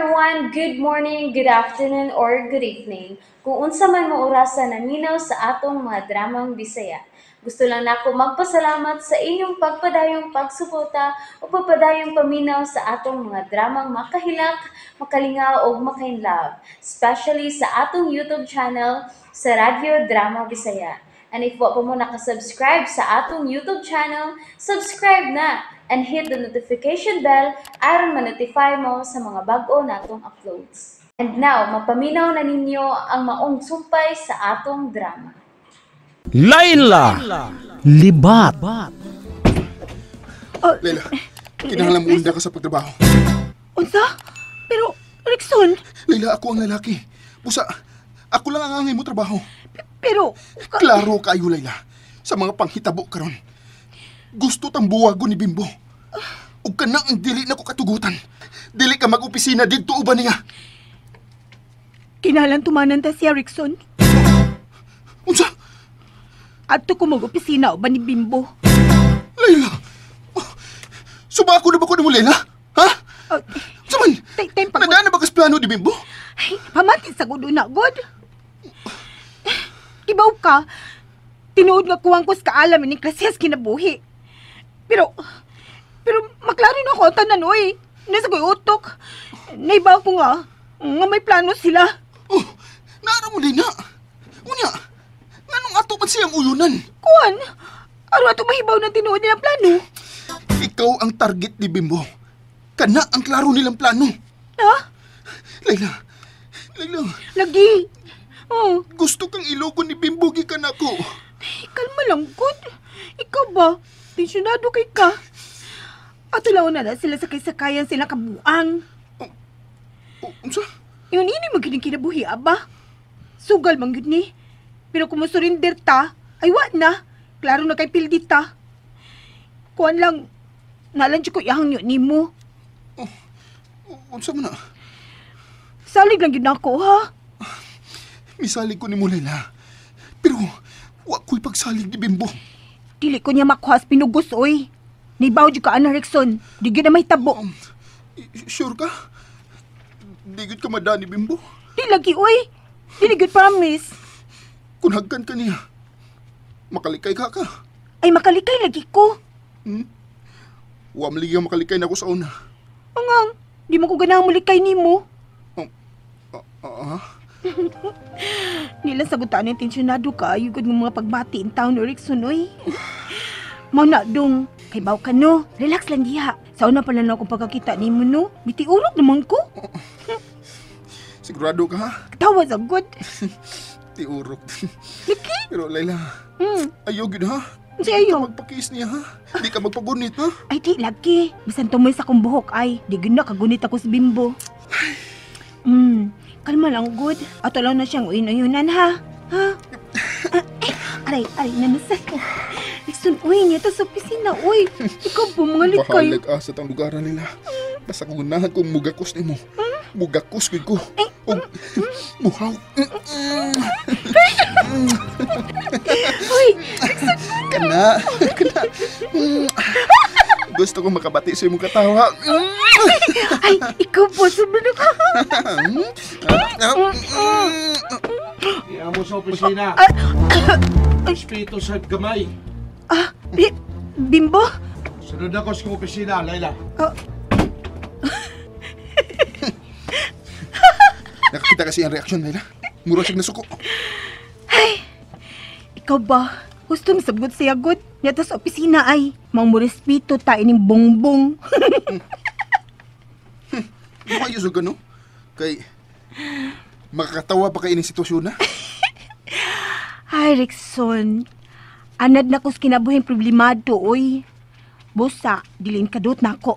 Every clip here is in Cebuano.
Everyone! Good morning, good afternoon, or good evening. Kung unsa man mo orasa naminaw sa atong mga dramang Bisaya. Gusto lang nako magpasalamat sa inyong pagpadayong pagsuporta o pagpadayong paminaw sa atong mga dramang makahilak, makalingaw o makainlove, especially sa atong YouTube channel sa Radyo Drama Bisaya. And if wa pa mo nakasubscribe sa atong YouTube channel, subscribe na and hit the notification bell aron ma-notify mo sa mga bag-o natong uploads. And now, mapaminaw na ninyo ang maong sumpay sa atong drama. Laila Libat. Oh, Leila, kinahanglan mo unda ka sa pagtrabaho. Unsa? Pero, Rickson, Leila, ako ang lalaki. Busa, ako lang ang angay mo trabaho. Pero, Klaro kayo, Leila, sa mga panghitabo karon. Gusto tang buwagon ni Bimbo. Ug kana ang dili na ko katugutan. Dili ka mag-opisina didto uban niya. Kinahanglan tumanan ta siya, Rickson. Unsa? Adto ko mag-opisina uban ni Bimbo. Leila! Oh, subako na ba ko nimo, Leila? Ha? Oh, Unsa man? Time pa. Nadaan na ba kas plano ni Bimbo? Ay, pamati sa gudo na, God. Ibaw ka. Tinuod nga kuwang ko sa kaalam ini klasehas kinabuhi. Pero maklaro na ako ang tanan, oy. Nasa ko'y utok. Naibaw ko nga may plano sila. Oh, naara mo din na. Unya, nganong ato man siyang uyunan? Kuan, aron ato mahibaw ng tinuod nilang plano. Ikaw ang target ni Bimbo. Kana ang klaro nilang plano. Ha? Leila, Leila. Lagi. Oh. Gusto kang ilogon ni Bimbo gikan ako. Kalma lang, God. Ikaw ba? Tensyonado kay ka. Ato laon na sila sa kaysakayan sila kabuang. Oh, unsa? Yun ini magining kinabuhi, aba. Sugal man gyud ni. Pero kung mosurrender ta, ay wa na. Klaro na kay pildi ta. Kuan lang, nalan ko iyahang yun nimo. Oh, unsa man na? Salig lang gyud nako, ha? Misalig ko nimo, Leila. Pero wa ko'y pagsalig ni Bimbo. Dili ko niya makuha sa pinugos, oy. Nibaw jud ka, Ana Rickson. Di gyud na mahitabo. Sure ka? Di gyud ka mada ni Bimbo? Di lagi, oy. Dili gyud promise. Kung hagkan ka niya, makalikay ka ka. Ay, makalikay lagi ko. Hmm? Wa maligi ang makalikay na ako sa una. Angang, di mo ko ganahan mulikay nimo. Nila sagutan ang tensyonado ka, ayugod ng mga pagbati in town, Rickson, oy. Mao na dong, kay baw ka no, relax lang diha. Sa una pa lang akong pagkakita nimo no, mitiurok naman ko. Sigurado ka ha? Katawa sa good. Tiurok. Liki? Pero Leila, ayaw gyud ha? Si ayaw. Di ka magpakis niya ha? Di ka magpagunit ha? Ay di lagi. Bisan tumoy sa akong buhok ay, di gyud na kagunit ako sa Bimbo. Kalma lang, good. Ato lang na siyang uyin-uyunan ha? Ha? Aray, aray, nanasak. Rickson, uy, niya sa opisina, uy. Ikaw po, mga likay. Bahalag asa tang lugaran nila. Basta kung unahan kong mugakos nimo. Mugakos gud ko. Og muhaw. Uy, Rickson. Kana, kana. Gusto kong makabati sa imong katawa. Ay, ikaw po, sobrang ka. Iya mo sa opisina. Respeto sa gamay. Ah, Bimbo? Sunod ako sa opisina, Laila. Nakakita kasi ang reaksyon, Laila. Mura siyang nasuko. Ay, ikaw ba? Gusto mo sagot siya, good? Nito sa opisina ay, mang mo respeto ta ining bongbong. Lumayo sa gano? Kay, makakatawa pa kayo ining sitwasyon na? Ay, Rickson. Anad na ko sa kinabuhing problemado, oy. Busa, dilin kadot na ako.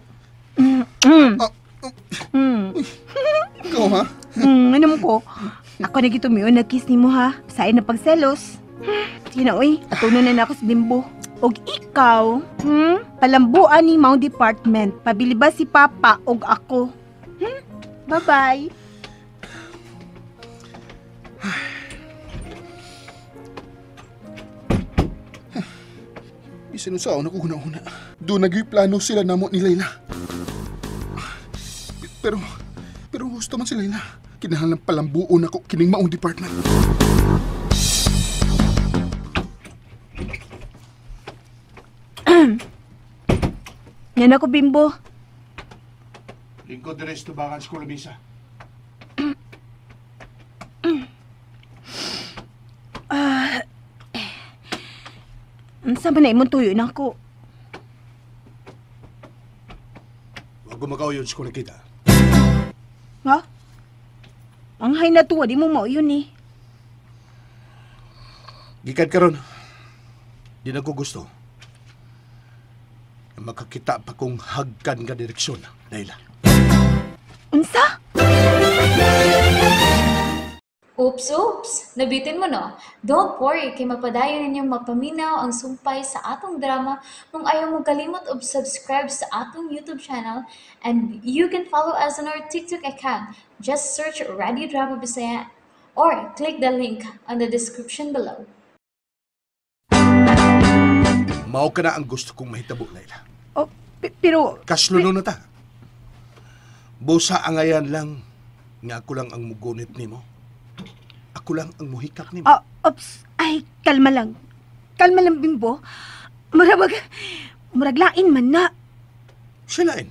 Ikaw, ha? Ano mo ko? Ako na gitumiyon na kiss ni mo, ha? Sain na pagselos. Sige na, oy. Atunan na ako sa Bimbo. Og ikaw, palambuan ni Mount Department. Pabili ba si Papa og ako? Bye-bye. Bisan unsaon ako huna-huna. Doon naging plano sila namo ni Layla. Pero Pero gusto man si Layla. Kinahanglan palambuon ako kining maong department. Yan ako, Bimbo. Lingkod diri sa tubangan sa Kulumisa. Unsa man na imong tuyo na ako? Huwag gumagaw yun sa nakita. Ha? Ang hay na tuwa, di mo mao yun eh. Gikan karon, di na ko gusto. Makakita pa kong hagkan ka direksyon, Layla. Unsa? Oops, oops! Nabitin mo, no? Don't worry, kay mapadayon ninyong mapaminaw ang sumpay sa atong drama kung ayaw mo kalimot og subscribe sa atong YouTube channel, and you can follow us on our TikTok account. Just search Radio Drama Bisaya or click the link on the description below. Mao ka na ang gusto kong mahitabo, Layla. Oh, pero Kasluno na ta. Busa angayan lang nga ako lang ang mugunit nimo. Ako lang ang muhikap nimo. Ah, ops. Ay, kalma lang. Kalma lang, Bimbo. Murag lain man na. Siya lain.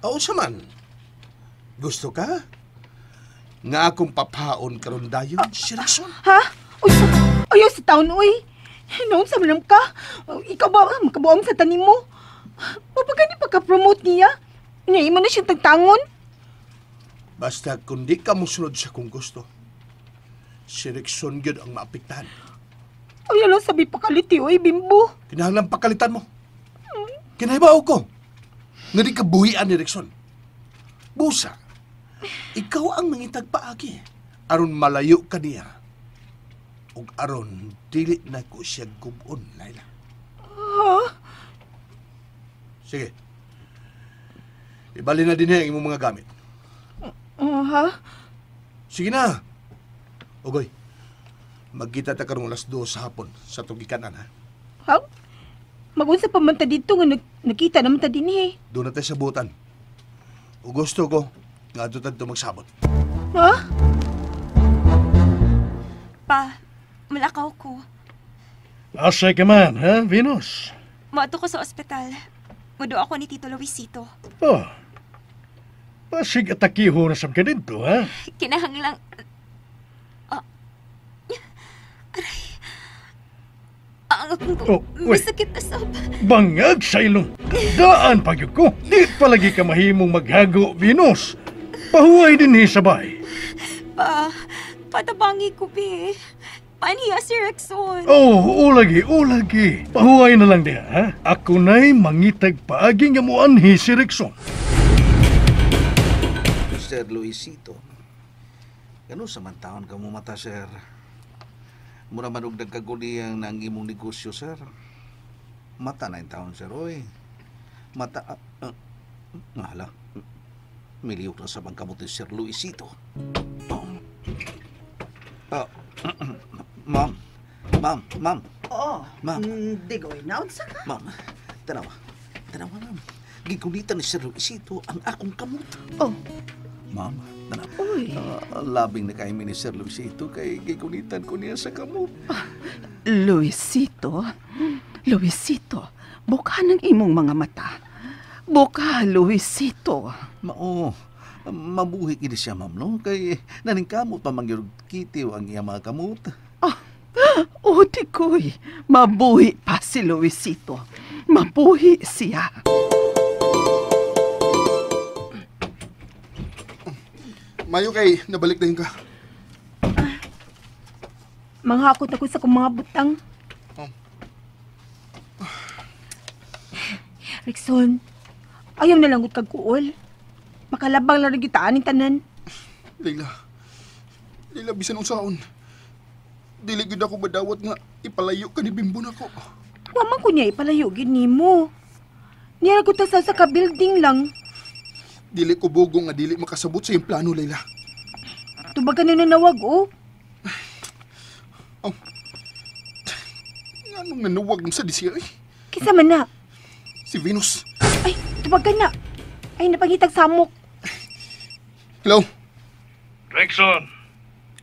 Oo sa man. Gusto ka? Nga akong papaon karon dayon, si Rexon. Ha? Uy, ayaw sa taon, uy. Noon sa manam ka. Ikaw ba, makabuang sa tanim mo? Mapagani pagka-promote niya? Ngayon mo na siyang tagtangon? Basta kung di ka musunod sa kung gusto, si Rexon gyud ang maapektahan. Ay, alam, sabi pakaliti, uy, Bimbo. Kinahanglan pakalitan mo. Kinahibaw ko. Nga di ka buhian ni Rexon. Busa, ikaw ang mangitag paagi. Aron malayo ka niya. Ug aron dili na ko siya gubon, Layla. Ha? Sige. Ibali na din ang imong mga gamit. Ha? Sige na. Ugoy, magkita ta karong 2:00 sa hapon sa tugikanan, ha? Ha? Magunsa pa man ta dito nga nagkita naman ta dinhi. Doon na tayo sa butan. O gusto ko, nga doon tayo magsabot. Ha? Pa, malakaw ko. Asa ka man, ha, Venus? Moadto ko sa ospital. Mudo ako ni Tito Luisito. Oh, pasig atakiho na sab ka dito, ha? Kinahanglang... Aray. Ang akong... Oh, may sakit na sab. Bangag sa ilong. Daan pagyud ko. Di palagi ka mahimong maghago, Venus. Pahuway din ni sabay. Pa, patabangi ko, be. Paaniya si Rexon. Oh, ulagi, ulagi. Pahuway na lang diha, ha? Ako na'y mangitag paagi nga muanhi si Rexon. Sir Luisito, gano'n sa man taon ka mo mata, sir? Mura man og nagkaguliyang na ang imong negosyo, sir. Mata na yung taon, sir, oy. Mata... Hala. Miliyok na sa bangkamot ni Sir Luisito. Oh. Ma'am. Ma'am, ma'am. Oo. Ma'am. Digoy, naunsa ka? Ma'am, tanawa. Tanawa, ma'am. Gigunitan ni Sir Luisito ang akong kamot. Oh. Ma'am, tanawa. Uy. Labing na kayo ni Sir Luisito kay gigunitan ko niya sa kamot. Luisito, Luisito, buka ng imong mga mata. Buka, Luisito. Mao, mabuhi kini siya, ma'am, no? Kay naningkamot pa man gyud kitiw ang iyang mga kamot. Oh, Tikoy, mabuhi pa si Luisito. Mabuhi siya. Mayo kay nabalik na yun ka. Manghakot ako sa kong mga butang. Oh. Rexon, ayaw na lang kag kuol. Makalabang lang rin kita aning tanan. Layla, Layla, bisan unsaon. Dili gyud ako madawat nga ipalayo ka ni Bimbo nako. Wa man ko niya ipalayo gyud nimo. Niya ko ta sa ka-building lang. Dili ko bugong nga dili makasabot sa iyong plano, Layla. Tubagan na nanawag, oh. Oh. Nganong nanuwag sa di siya, eh? Kisa man na. Si Venus. Ay, tubagan na. Ay, napangitag samok. Hello? Rexon.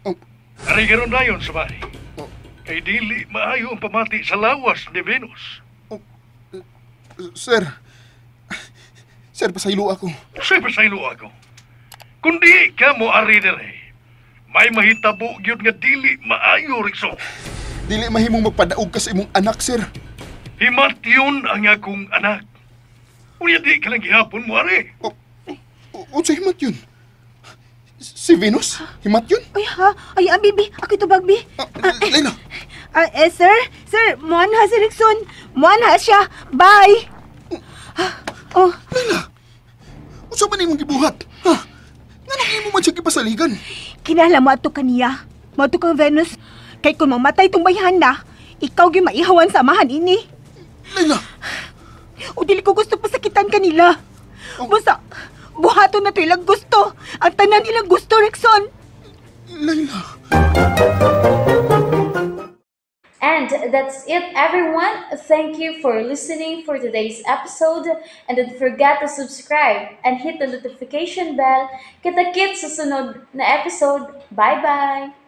Oh. Ari karon dayon sa balay. Oh. Kay dili maayo ang pamati sa lawas ni Venus. Sir. Sir, pasaylo ako. Unsay pasaylo ako? Kundi ka mo ari dire. May mahitabo gyud nga dili maayo, Rexon. Dili mahimong magpadaog ka sa imong anak, sir. Himat yun ang akong anak. Unya di ka lang gihapon mo ari. Oh, unsa himat yun? Si Venus? Himat yun? Ay ha, ay ah, bibi, ako ito bagbi. Ah, Layla, Ah, eh, sir, sir, muan ha si Rickson. Muan ha siya. Bye. Ah, oh, Layla. Unsa man imong gibuhat? Ha? Nganong imo man siya gipasaligan? Kinahanglan mo ato kaniya. Mo ato kang Venus. Kay kung mamatay tong bayhan na, ikaw gyud maihawan sa amahan ini. Layla, O dili ko gusto pasakitan kanila. Oh. Basta, buhaton na to ilang gusto. Ang tanan ilang gusto, Rickson. Layla. And that's it, everyone. Thank you for listening for today's episode. And don't forget to subscribe and hit the notification bell. Kita-kits sa sunod na episode. Bye-bye!